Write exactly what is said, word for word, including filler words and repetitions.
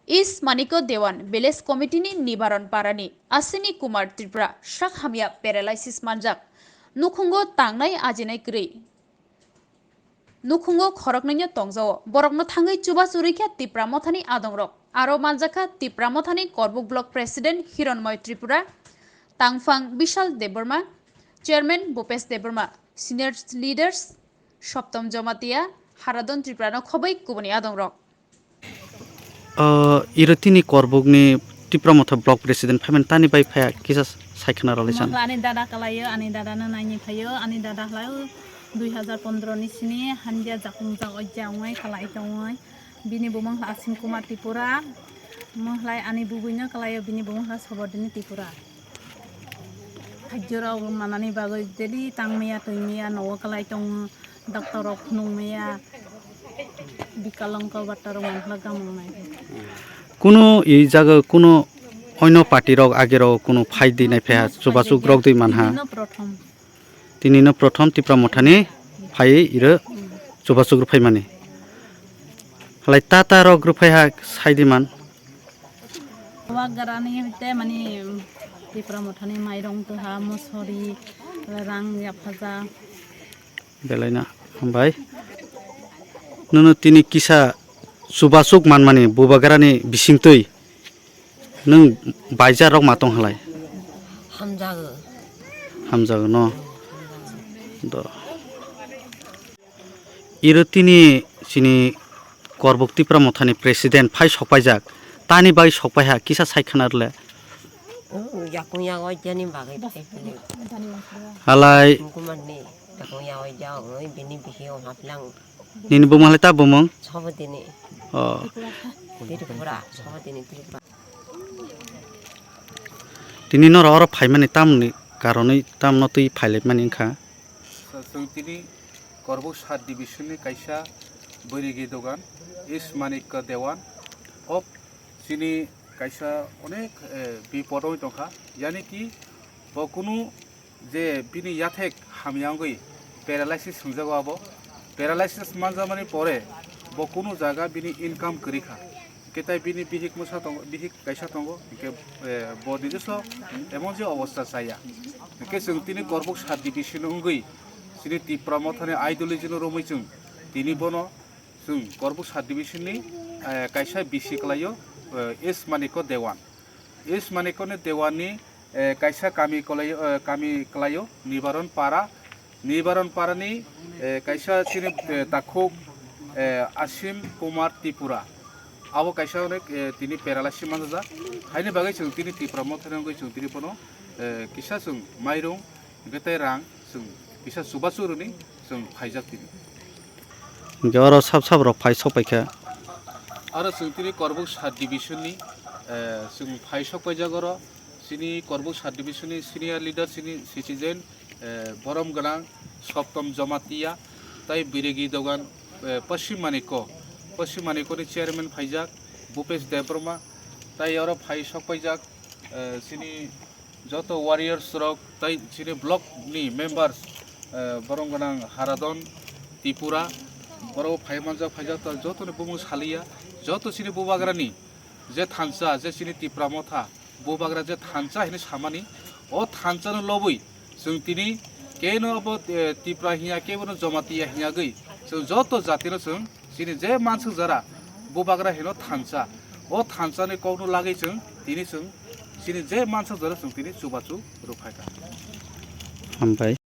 East Maniko Dewan Village Committee ni Nibaron Parani Ashwini Kumar Tripura sak hamya paralysis manjak. Nukhungo tangnai ajinai kwrwi. Nukhungo khoroknwino tongjao. Borokno thangwi chubachu rwikha Tipra Mothani adongrok. Aro manjakha Tipra Mothani Korbuk Block President Hironmoy Tripura, Tangphang Bishal Debbarma, Chairman Bhupesh Debbarma, Senior Leaders Soptom Jomatia, Haradon Tripura no khoboi kubuni adongrok. O, iro tini Korbukni Tipra Motha Block President phaimani tani bai phaya kisa saikhwna rwlai san. Ani dada kalaio, ani dada no naini phaio, ani dada khlaio dui hazar pondro ni sini hanja jakung jak ojja ongoi kalai tongoi. Bini bumung khlai Asim Kumar Tripura, mung khlai ani bubui no kalaio, bini bumung khlai Sobodini Tripura. Hajjorok manani bagwi daily tangmaya twimaya nogo kwlai tongo, doctor rok phunukmaya, bikalongko batta rok mankhla gamung nai. Kuno i jaga kuno oino party rok age rok kuno phai di nai phaha, chubachu rok dui manha. Bini no prothom. Tini no prothom Tipra Mothani phai iro chubachu rok phai mani. Halai tata rok rok phai ha sai di man. Bubagrani hwte mani Tipra Mothani mairong twha, mosori, rang yaphaja. Belaina hambai. Nono tini kisa chubasuk manmani Bubagrani bisingtwi nwng baijar rok ma tong halai? Hamjago. Hamjago no. Do. Iro tini chini Korbuk Tipra Mothani president phai sokpaijak, tani bai sokpaiha kisa sai khwna rwle. Yakung yago jani bagwi phai phai. Halai. Kumarni yakung yago ja oi bini bihi o haplang. Nini bumung halai ta bumung? Sabodini. O. Tripura, Sabodini Tripura. Tini norok oro phaimani tamni karonwi tamno twi phailaimani wngkha? Chwng tini Korbuk sub division ni kaisa bwrwigi dogan East Manikya Dewan o chini kaisa onek, eh, bipod wngwi tongkha, yani ki bo kunu je bini yathek hamya wngwi paralysis hwnjago abo. Paralysis manjakmani pore bo kunu jaga bini income kwrwi kha. Hwnkhe tai bini bihik mwsa tongo, bihik kaisa tongo, hwnkhe, eh, bo nijwso emon je obostha chaya. Hwnkhe chwng tini Korbuk sub division wngwi chini Tipra Mothani ideology no romwi chwng tini bono chwng Korbuk sub division ni, eh, kaisa bisi kwlaio, eh, S Manikya Dewan. S Manikya ni Dewan ni, eh, kaisa kami kwlaio, eh, kami kwlaio Nibaron Para. Nibaron Para ni, eh, kaisa chini, eh, takhuk, eh, Asim Kumar Tripura. Abo kaisa onek, eh, tini paralysis manjak. Haini bagwi chwng tini Tipra Mothani wngwi chwng tini bono, eh, kisa chwng mairung, hwnkhe tei rang chwng kisa chubachu rwni chwng phaijak tini. Hwnkhe oro sab sab rok phai sok paikha. Aro chwng tini Korbuk sub division ni, eh, chwng phai sok paijak oro. Chini Korbuk sub division ni senior leader, chini citizen, eh, borom gwnang Soptom Jomatia, tai Biregi Dogan, eh, Paschim Manikya, Paschim Manikya ni chairman phaijak Bhupesh Debbarma, tai oro phai sok paijak, eh, chini joto warriors rok, tai chini block ni members, eh, borom gwnang Haradon Tripura, borok phai manjak, phaijak, ta joto ni bumung saliya, joto chini Bubagra ni je thansa, je chini Tipra Motha, Bubagra je thansa hinwi samani, o thansa no lobwi chwng tini keno abo, eh, Tipra hinya, kebono Jomatia hinyagwi chwng joto jati no chwng chini je mansuk jara Bubagra hino thansa, o thansa ni kok no lagwi chwng tini chwng chini je mansuk jara chwng tini chubachu rwphaikha. Hambai.